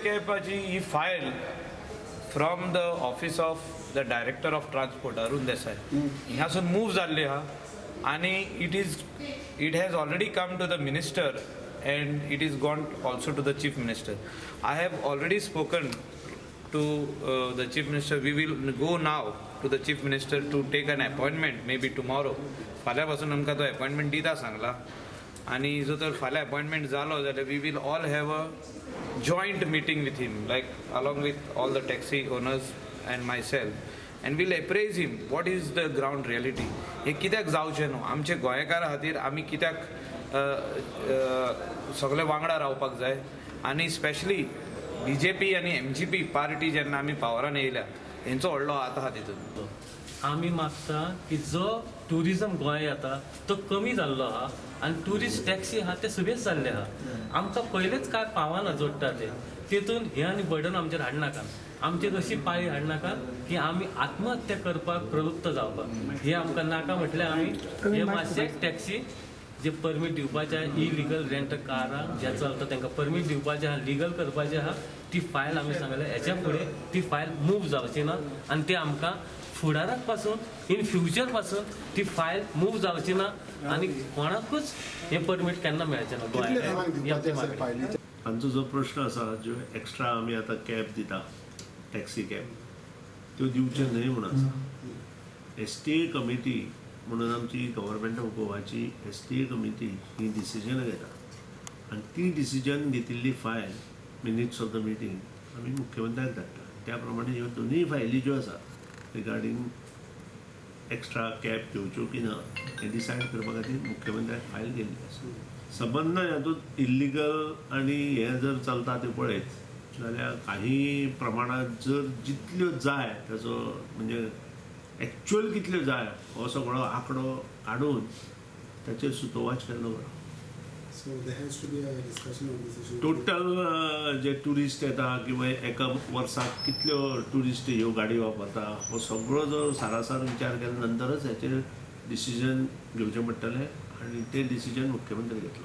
कॅबाची he file from the office of the director of transport Arun Desai हिंगासून move जाल्ली आहा आनी it has already come to the minister and it is gone also to the chief minister. I have already spoken to the chief minister. We will go now to the chief minister to take an appointment, maybe tomorrow. फाल्यां पासून आमकां तो appointment दिता सांगला आनी जो तर फाल्यां अपॉयंटमेंट जालो जाल्यार we will all have a joint meeting with him, like along with all the taxi owners and myself, and we'll appraise him what is the ground reality. हे कित्याक जावचें न्हू आमचे गोंयकारा खातीर आमी कित्याक सगळे वांगडा रावपाक जाय आनी स्पेशली बीजेपी आनी एमजीपी पार्टी जेन्ना आमी पावरान येयल्या हेंचो व्हडलो हात आहा तितून. आमी मागता की जो ट्युरिजम गोंया येता तो कमी जाल्लो आहा आनी ट्युरिस्ट टॅक्सी आहा ते सुबेज जाल्ले आहा. आमकां पयलेच काय पावना जोडटा ते तितून हे आनी बर्डन आमचेर हाडनाका, आमचेर अशी पाळी हाडनाका की आमी आत्महत्या करपाक प्रवृत्त जावपाक. हे आमकां नाका म्हटल्यार आमी हे मातशे टॅक्सी जे परमीट दिवपाचे आहा, इलिगल रेंट कारां जे चलता तांकां परमीट दिवपाचें आहा, लिगल करपाचें आहा, ती फायल आमी सांगल्या हेच्या फुडें ती फायल मूव जावची ना आनी ती आमकां फुडाराक पासून इन फ्युचर पासून ती फायल मूव जावची ना आनी कोणाकूच हें परमीट केन्ना मेळचें ना गोंयांत. आमचो जो प्रश्न आसा ज्यो एक्स्ट्रा आमी आतां कॅब दिता टॅक्सी कॅब त्यो दिवच्यो न्हय म्हूण आसा. एस टी ए कमिटी म्हणून आमची गव्हर्मेंट ऑफ गोवाची एस टी ए कमिटी ही डिसिजनां घेता आनी ती डिसिजन घेतिल्ली file minutes of the meeting आमी मुख्यमंत्र्याक धाडटा. त्या प्रमाणे ह्यो दोनूय फायली ज्यो आसा रिगार्डींग एक्स्ट्रा कॅब घेवच्यो की ना हें डिसायड करपा खातीर मुख्यमंत्र्याक फायल केल्ली आसा. सबंद हातूंत इल्लिगल आनी हें जर चलता तें पळयत जाल्यार काही प्रमाणांत जर जितल्यो जाय ताचो म्हणजे एक्चुअल कितल्यो जाय हो सगळो आंकडो काडून ताचेर सुतोवाच केल्लो बरो. टोटल जे ट्युरिस्ट येता किंवा एका वर्साक कितल्यो ट्युरिस्ट ह्यो गाडी वापरता हो सगळो जो सारासार विचार केल्या नंतरच हेचेर डिसिजन घेवचें पडटलें आनी तें डिसिजन मुख्यमंत्री घेतलो.